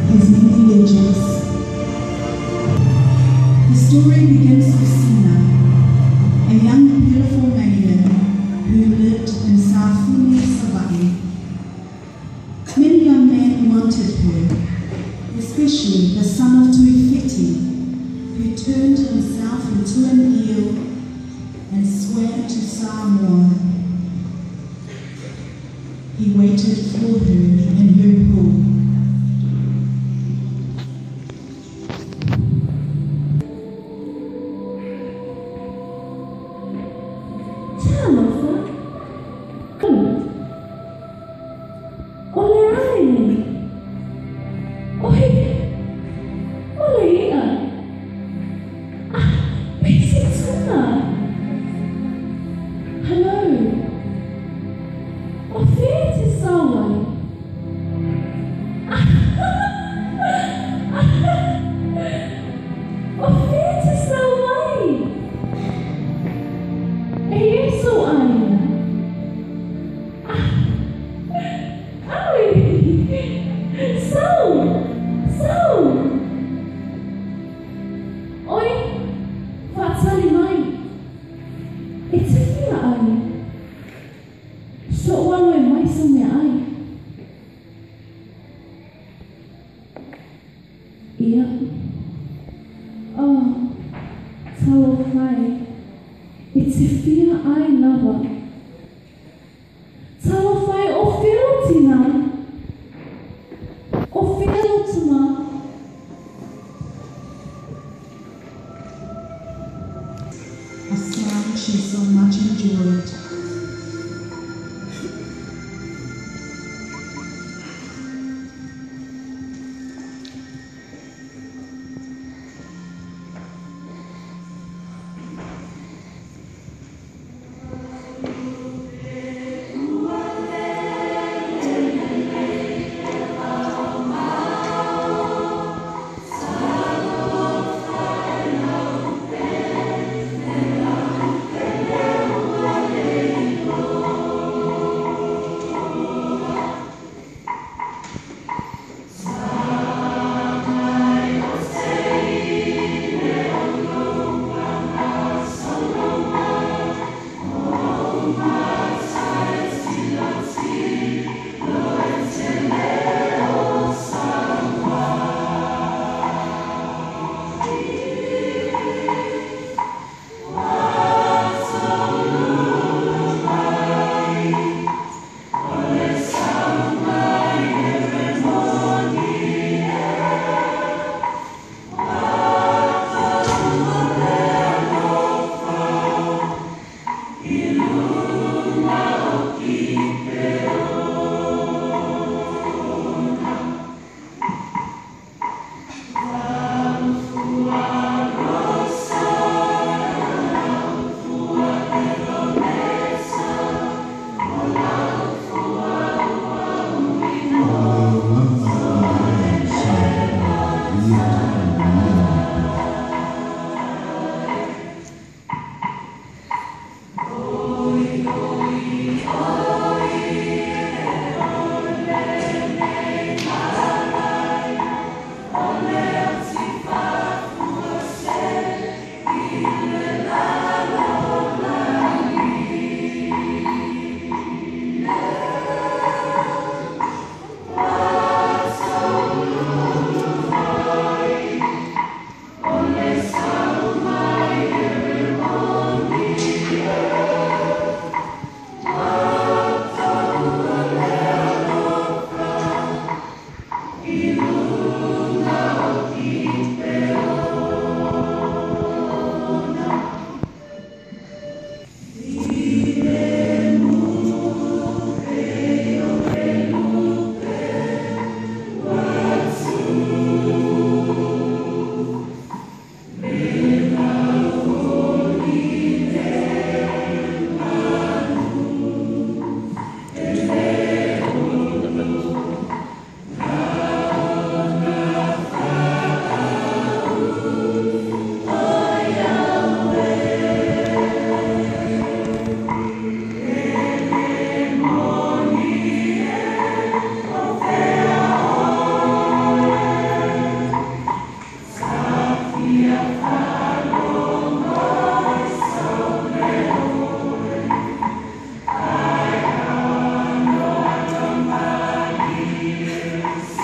has many legends. The story begins with Sina, a young beautiful maiden who lived in Safune, Savaii. Many young men wanted her, especially the son of Tuifiti, who turned himself into an eel and swam to Samoa. He waited for her in her pool. Talofa. O le ai. O he. O le ia. Ah, pese tuna. Hello. O whea te sawai. O whea te sawai. E eso ai. Ai. Sau. Sau. Oi. Whaatali mai. E te whia ai. So walo e mai sa mea ai. Ia. Oh, talofa e. E te whia ai lava. Talofa e o whio tina. O whio tuma. A sound she so much enjoyed.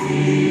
See.